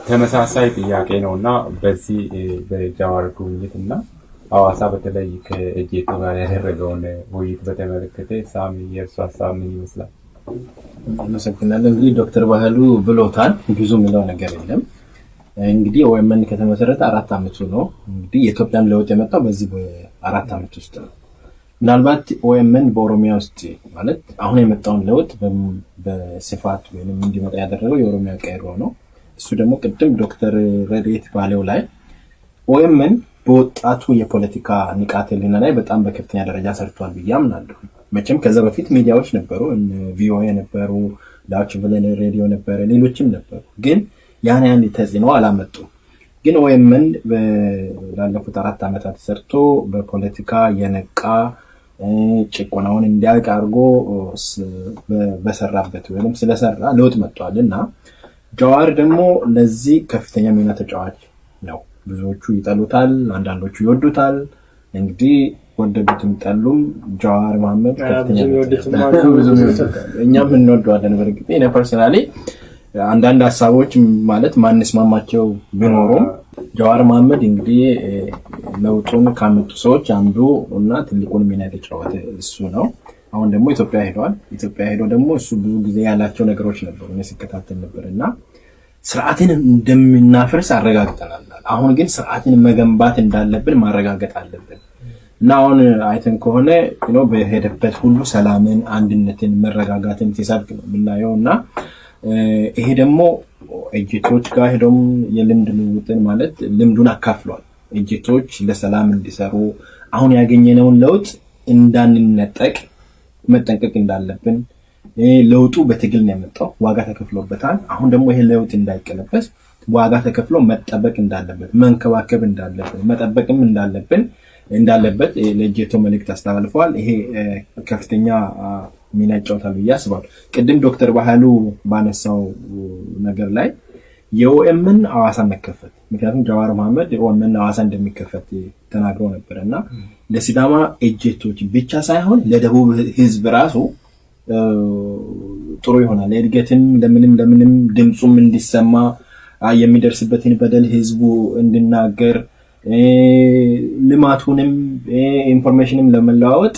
ተመሳሳይ ጥያቄ ነውና በዚህ በጃዋር ጉብኝት እና ሐዋሳ በተለይ ከኤጄቶ ጋር ያደረገውን ውይይት በተመለከተ ሳሚ የእርሱ ሀሳብ ምን ይመስላል? አመሰግናለሁ። እንግዲህ ዶክተር ባህሉ ብሎታል፣ ብዙ የሚለው ነገር የለም። እንግዲህ ኦኤምኤን ከተመሰረተ 4 አመቱ ነው። እንግዲህ የኢትዮጵያም ለውጥ የመጣው በዚህ በ4 አመት ውስጥ ነው። ምናልባት ኦኤምኤን በኦሮሚያ ውስጥ ማለት አሁን የመጣውን ለውጥ በስፋት ወይንም እንዲመጣ ያደረገው የኦሮሚያ ቀይሮ ነው። እሱ ደግሞ ቅድም ዶክተር ረድኤት ባለው ላይ ኦኤምኤን በወጣቱ የፖለቲካ ንቃተ ህሊና ላይ በጣም በከፍተኛ ደረጃ ሰርቷል ብዬ አምናለሁ። መቼም ከዛ በፊት ሚዲያዎች ነበሩ፣ ቪኦኤ ነበሩ፣ ዳች ቬለ ሬዲዮ ነበረ፣ ሌሎችም ነበሩ። ግን ያን ያን ተጽዕኖ አላመጡም። ግን ኦኤምኤን ላለፉት 4 አመታት ሰርቶ በፖለቲካ የነቃ ጭቆናውን እንዲያውቅ አድርጎ በሰራበት ወይንም ስለሰራ ለውጥ መጥቷልና ጃዋር ደግሞ ለዚህ ከፍተኛ ሚና ተጫዋች ነው። ብዙዎቹ ይጠሉታል፣ አንዳንዶቹ ይወዱታል። እንግዲህ ወደዱትም ጠሉም ጃዋር መሐመድ ከፍተኛ ብዙ ሚና የሚወዱትም ተጫዋች አሉ። ብዙ የሚወዱት አሉ። እኛም እንወደዋለን። በእርግጥ እኔ personally አንዳንድ ሀሳቦች ማለት ማንስማማቸው ቢኖሩም ጃዋር መሐመድ እንግዲህ ለውጡን ካመጡ ሰዎች አንዱ እና ትልቁን ሚና የተጫወተ እሱ ነው። አሁን ደግሞ ኢትዮጵያ ሄዷል። ኢትዮጵያ ሄዶ ደግሞ እሱ ብዙ ጊዜ ያላቸው ነገሮች ነበሩ፣ እኔ ስከታተል ነበር። እና ስርዓትን እንደምናፈርስ አረጋግጠናል። አሁን ግን ስርዓትን መገንባት እንዳለብን ማረጋገጥ አለብን። እና አሁን አይተን ከሆነ በሄደበት ሁሉ ሰላምን፣ አንድነትን፣ መረጋጋትን ሲሰብክ ነው የምናየው። እና ይሄ ደግሞ ኤጀቶች ጋር ሄዶም የልምድ ልውውጥን ማለት ልምዱን አካፍሏል። ኤጀቶች ለሰላም እንዲሰሩ፣ አሁን ያገኘነውን ለውጥ እንዳንነጠቅ መጠንቀቅ እንዳለብን፣ ለውጡ በትግል ነው የመጣው፣ ዋጋ ተከፍሎበታል። አሁን ደግሞ ይሄ ለውጥ እንዳይቀለበስ ዋጋ ተከፍሎ መጠበቅ እንዳለበት፣ መንከባከብ እንዳለብን፣ መጠበቅም እንዳለበት ለኤጀቶ መልእክት አስተላልፈዋል። ይሄ ከፍተኛ ሚና ይጫወታል ብዬ አስባለሁ። ቅድም ዶክተር ባህሉ ባነሳው ነገር ላይ የኦኤምን ሐዋሳ መከፈት፣ ምክንያቱም ጀዋር መሐመድ ኦኤምን ሐዋሳ እንደሚከፈት ተናግሮ ነበር። እና ለሲዳማ ኤጀቶች ብቻ ሳይሆን ለደቡብ ህዝብ ራሱ ጥሩ ይሆናል። ለእድገትም፣ ለምንም ለምንም ድምፁም እንዲሰማ፣ የሚደርስበትን በደል ህዝቡ እንዲናገር፣ ልማቱንም information ም ለመለዋወጥ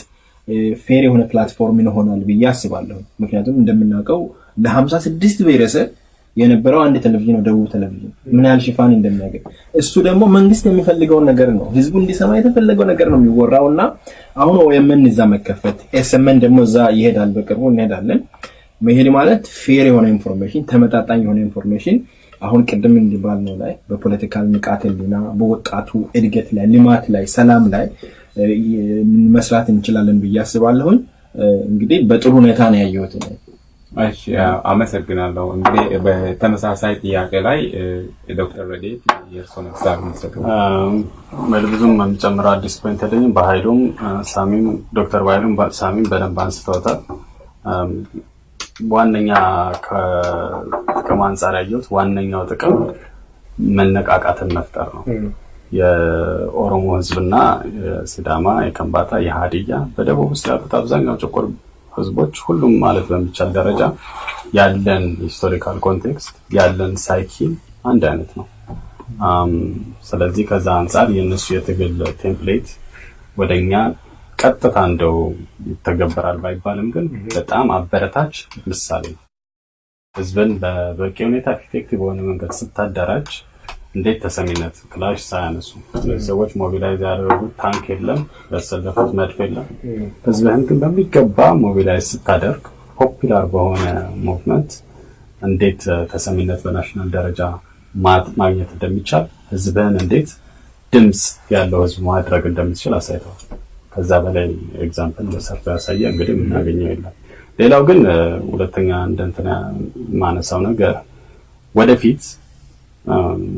fair የሆነ platform ይሆናል ብዬ አስባለሁ። ምክንያቱም እንደምናውቀው ለ56 ብሔረሰብ የነበረው አንድ ቴሌቪዥን ነው፣ ደቡብ ቴሌቪዥን፣ ምን ያህል ሽፋን እንደሚያገኝ። እሱ ደግሞ መንግስት የሚፈልገውን ነገር ነው፣ ህዝቡ እንዲሰማ የተፈለገው ነገር ነው የሚወራው። እና አሁን ኦኤምን እዛ መከፈት፣ ኤስኤምን ደግሞ እዛ ይሄዳል፣ በቅርቡ እንሄዳለን። መሄድ ማለት fair የሆነ information፣ ተመጣጣኝ የሆነ information፣ አሁን ቅድም እንዳልነው ላይ በ political ንቃተ ህሊና፣ በወጣቱ እድገት ላይ፣ ልማት ላይ፣ ሰላም ላይ መስራት እንችላለን ብዬ አስባለሁኝ። እንግዲህ በጥሩ ሁኔታ ነው ያየሁት። እሺ፣ አመሰግናለሁ። እንግዲህ በተመሳሳይ ጥያቄ ላይ ዶክተር ረዴት የእርስዎን ሀሳብ የሚሰጡ። ብዙም የምጨምረው አዲስ point የለኝም። በሀይሉም ሳሚም፣ ዶክተር በሀይሉም ሳሚም በደንብ አንስተውታል። ዋነኛ ከጥቅም አንጻር ያየሁት ዋነኛው ጥቅም መነቃቃትን መፍጠር ነው። የኦሮሞ ህዝብና የሲዳማ፣ የከምባታ፣ የሀዲያ፣ በደቡብ ውስጥ ያሉት አብዛኛው ጥቁር ህዝቦች ሁሉም ማለት በሚቻል ደረጃ ያለን historical context፣ ያለን psyche አንድ አይነት ነው። ስለዚህ ከዛ አንጻር የእነሱ የትግል template ወደኛ ቀጥታ እንደው ይተገበራል ባይባልም ግን በጣም አበረታች ምሳሌ ነው። ህዝብን በበቂ ሁኔታ effective በሆነ መንገድ ስታደራጅ እንዴት ተሰሚነት፣ ክላሽ ሳያነሱ እነዚህ ሰዎች mobilize ያደረጉት ታንክ የለም፣ ያሰለፉት መድፍ የለም። ህዝብህን ግን በሚገባ mobilize ስታደርግ popular በሆነ movement እንዴት ተሰሚነት በ national ደረጃ ማግኘት እንደሚቻል፣ ህዝብህን እንዴት ድምፅ ያለው ህዝብ ማድረግ እንደምትችል አሳይተዋል። ከዛ በላይ example ሰርቶ ያሳየ እንግዲህ የምናገኘው የለም። ሌላው ግን ሁለተኛ እንደ እንትን የማነሳው ነገር ወደፊት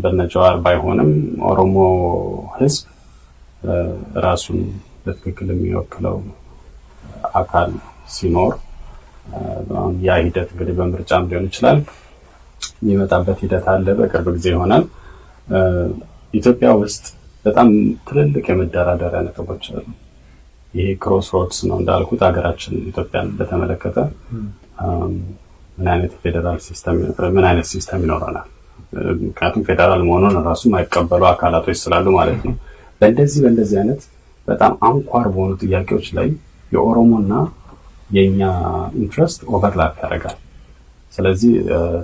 በነ ጀዋር ባይሆንም ኦሮሞ ህዝብ ራሱን በትክክል የሚወክለው አካል ሲኖር፣ ያ ሂደት እንግዲህ በምርጫም ሊሆን ይችላል፣ የሚመጣበት ሂደት አለ። በቅርብ ጊዜ ይሆናል። ኢትዮጵያ ውስጥ በጣም ትልልቅ የመደራደሪያ ነጥቦች አሉ። ይሄ crossroads ነው እንዳልኩት፣ ሀገራችን ኢትዮጵያን በተመለከተ ምን አይነት ፌዴራል system፣ ምን አይነት system ይኖረናል? ምክንያቱም ፌዴራል መሆኑን ራሱ የማይቀበሉ አካላቶች ስላሉ ማለት ነው። በእንደዚህ አይነት በጣም አንኳር በሆኑ ጥያቄዎች ላይ የኦሮሞና የኛ interest overlap ያደርጋል። ስለዚህ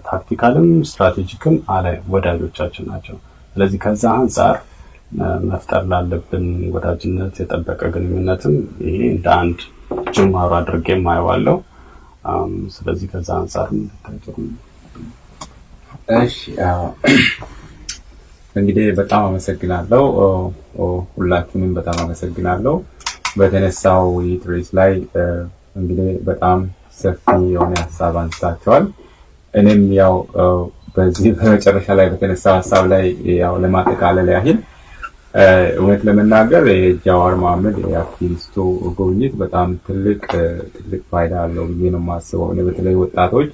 tactical ም strategic ም ally ወዳጆቻችን ናቸው። ስለዚህ ከዛ አንጻር መፍጠር ላለብን ወዳጅነት፣ የጠበቀ ግንኙነትም ይሄ እንደ አንድ ጅማሮ አድርጌ የማየዋለው። ስለዚህ ከዛ አንጻር ብታይ ጥሩ ነው። እሺ፣ እንግዲህ በጣም አመሰግናለሁ። ሁላችሁንም በጣም አመሰግናለሁ። በተነሳው ውይይት ርዕስ ላይ እንግዲህ በጣም ሰፊ የሆነ ሀሳብ አንስታችኋል። እኔም ያው በዚህ በመጨረሻ ላይ በተነሳው ሀሳብ ላይ ያው ለማጠቃለል ያህል፣ እውነት ለመናገር የጃዋር መሐመድ የአክቲቪስቱ ጉብኝት በጣም ትልቅ ትልቅ ፋይዳ አለው ብዬ ነው የማስበው። እኔ በተለይ ወጣቶች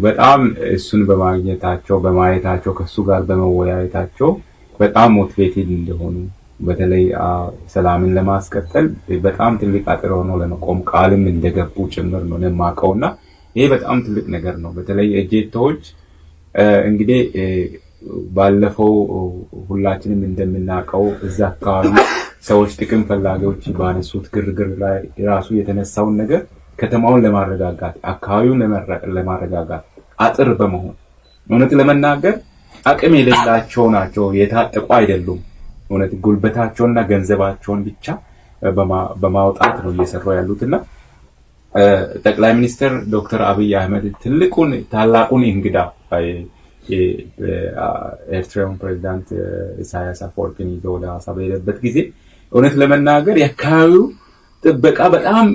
በጣም እሱን በማግኘታቸው፣ በማየታቸው፣ ከእሱ ጋር በመወያየታቸው በጣም motivated እንደሆኑ፣ በተለይ ሰላምን ለማስቀጠል በጣም ትልቅ አጥር ሆኖ ለመቆም ቃልም እንደገቡ ጭምር ነው የማውቀው። እና ይሄ በጣም ትልቅ ነገር ነው። በተለይ ኤጄቶዎች እንግዲህ ባለፈው ሁላችንም እንደምናውቀው እዛ አካባቢ ሰዎች ጥቅም ፈላጊዎች ባነሱት ግርግር ላይ ራሱ የተነሳውን ነገር ከተማውን ለማረጋጋት፣ አካባቢውን ለማረጋጋት አጥር በመሆን እውነት ለመናገር አቅም የሌላቸው ናቸው፣ የታጠቁ አይደሉም። እውነት ጉልበታቸውንና ገንዘባቸውን ብቻ በማውጣት ነው እየሰሩ ያሉትና ጠቅላይ ሚኒስትር ዶክተር አብይ አህመድ ትልቁን ታላቁን እንግዳ የኤርትራውን ፕሬዚዳንት ኢሳያስ አፈወርቂን ይዞ ወደ ሐዋሳ በሄደበት ጊዜ እውነት ለመናገር የአካባቢው ጥበቃ በጣም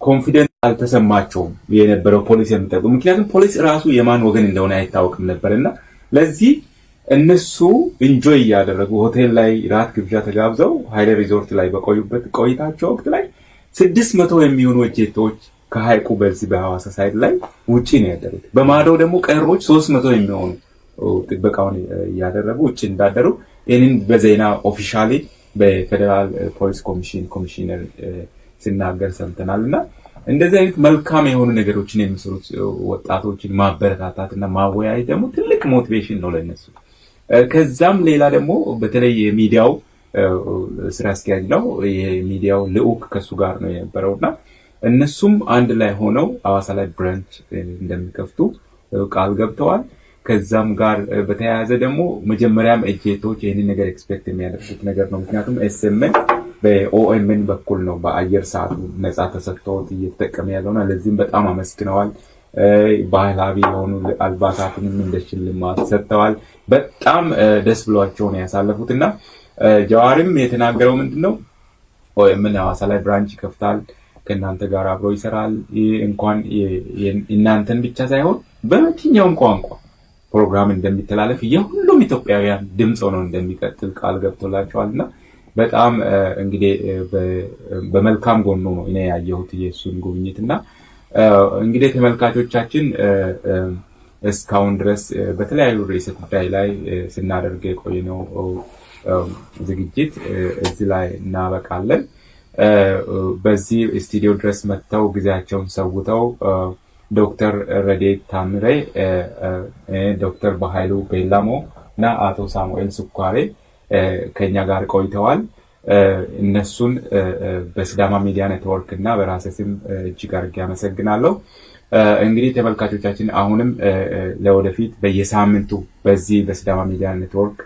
confident አልተሰማቸውም የነበረው ፖሊስ የሚጠብቁ፣ ምክንያቱም ፖሊስ ራሱ የማን ወገን እንደሆነ አይታወቅም ነበር። እና ለዚህ እነሱ enjoy እያደረጉ ሆቴል ላይ ራት ግብዣ ተጋብዘው ሀይሌ ሪዞርት ላይ በቆዩበት ቆይታቸው ወቅት ላይ 600 የሚሆኑ ጄቶች ከሀይቁ በዚህ በሐዋሳ side ላይ ውጪ ነው ያደሩት። በማዶ ደግሞ ቀሮች 300 የሚሆኑ ጥበቃውን እያደረጉ ውጭ እንዳደሩ ይህንን በዜና officially በፌዴራል ፖሊስ ኮሚሽን ኮሚሽነር ሲናገር ሰምተናል። እና እንደዚህ አይነት መልካም የሆኑ ነገሮችን የሚሰሩት ወጣቶችን ማበረታታት እና ማወያየት ደግሞ ትልቅ motivation ነው ለነሱ። ከዛም ሌላ ደግሞ በተለይ የሚዲያው ስራ አስኪያጅ ነው፣ የሚዲያው ልዑክ ከሱ ጋር ነው የነበረው እና እነሱም አንድ ላይ ሆነው ሐዋሳ ላይ branch እንደሚከፍቱ ቃል ገብተዋል። ከዛም ጋር በተያያዘ ደግሞ መጀመሪያም ኤጄቶች ይህንን ነገር expect የሚያደርጉት ነገር ነው። ምክንያቱም ኤስኤምኤን በኦኤምኤን በኩል ነው በአየር ሰዓቱ ነፃ ተሰጥቶት እየተጠቀመ ያለውና ለዚህም በጣም አመስግነዋል። ባህላዊ የሆኑ አልባሳትንም እንደ ሽልማት ሰጥተዋል። በጣም ደስ ብሏቸው ነው ያሳለፉት። እና ጀዋርም የተናገረው ምንድን ነው? ኦኤምኤን ሐዋሳ ላይ branch ይከፍታል፣ ከእናንተ ጋር አብሮ ይሰራል። ይህ እንኳን እናንተን ብቻ ሳይሆን በየትኛውም ቋንቋ ፕሮግራም እንደሚተላለፍ የሁሉም ኢትዮጵያውያን ድምፅ ሆኖ እንደሚቀጥል ቃል ገብቶላቸዋል። እና በጣም እንግዲህ በመልካም ጎኑ ነው እኔ ያየሁት የእሱን ጉብኝት። እና እንግዲህ ተመልካቾቻችን፣ እስካሁን ድረስ በተለያዩ ርዕሰ ጉዳይ ላይ ስናደርግ የቆየነው ዝግጅት እዚህ ላይ እናበቃለን። በዚህ ስቱዲዮ ድረስ መጥተው ጊዜያቸውን ሰውተው ዶክተር ረዴት ታምሬ፣ ዶክተር በኃይሉ ቤላሞ እና አቶ ሳሙኤል ስኳሬ ከኛ ጋር ቆይተዋል። እነሱን በሲዳማ ሚዲያ ኔትወርክ እና በራሴ ስም እጅግ አድርጌ አመሰግናለሁ። እንግዲህ ተመልካቾቻችን፣ አሁንም ለወደፊት በየሳምንቱ በዚህ በሲዳማ ሚዲያ ኔትወርክ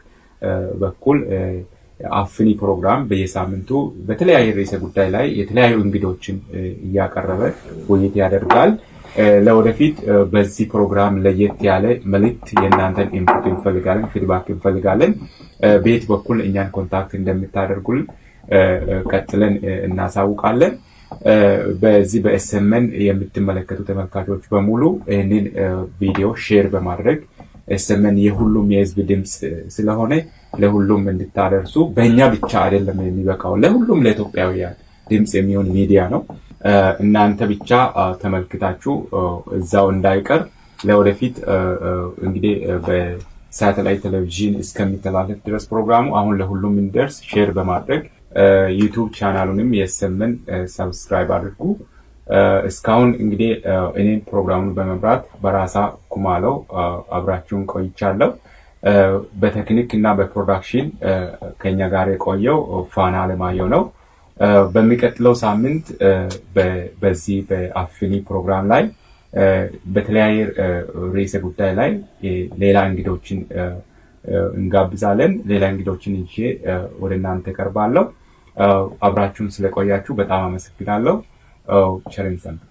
በኩል አፍኒ ፕሮግራም በየሳምንቱ በተለያየ ርዕሰ ጉዳይ ላይ የተለያዩ እንግዶችን እያቀረበ ውይይት ያደርጋል። ለወደፊት በዚህ ፕሮግራም ለየት ያለ መልእክት የእናንተን input እንፈልጋለን፣ feedback እንፈልጋለን። በየት በኩል እኛን contact እንደምታደርጉልን ቀጥለን እናሳውቃለን። በዚህ በኤስኤምኤን የምትመለከቱ ተመልካቾች በሙሉ ይህንን ቪዲዮ share በማድረግ ኤስኤምኤን የሁሉም የህዝብ ድምፅ ስለሆነ ለሁሉም እንድታደርሱ፣ በእኛ ብቻ አይደለም የሚበቃው፣ ለሁሉም ለኢትዮጵያውያን ድምፅ የሚሆን ሚዲያ ነው። እናንተ ብቻ ተመልክታችሁ እዛው እንዳይቀር ለወደፊት እንግዲህ በሳተላይት ቴሌቪዥን እስከሚተላለፍ ድረስ ፕሮግራሙ አሁን ለሁሉም እንዲደርስ share በማድረግ ዩቱብ ቻናሉንም የኤስኤምኤን subscribe አድርጉ። እስካሁን እንግዲህ እኔን ፕሮግራሙን በመምራት በራሳ ኩማለው አብራችሁን ቆይቻለሁ። በቴክኒክ እና በ production ከኛ ጋር የቆየው ፋና አለማየሁ ነው። በሚቀጥለው ሳምንት በዚህ በአፍኒ ፕሮግራም ላይ በተለያየ ርዕሰ ጉዳይ ላይ ሌላ እንግዶችን እንጋብዛለን። ሌላ እንግዶችን ይዤ ወደ እናንተ ቀርባለሁ። አብራችሁን ስለቆያችሁ በጣም አመሰግናለሁ። ቸርን ሰንብት።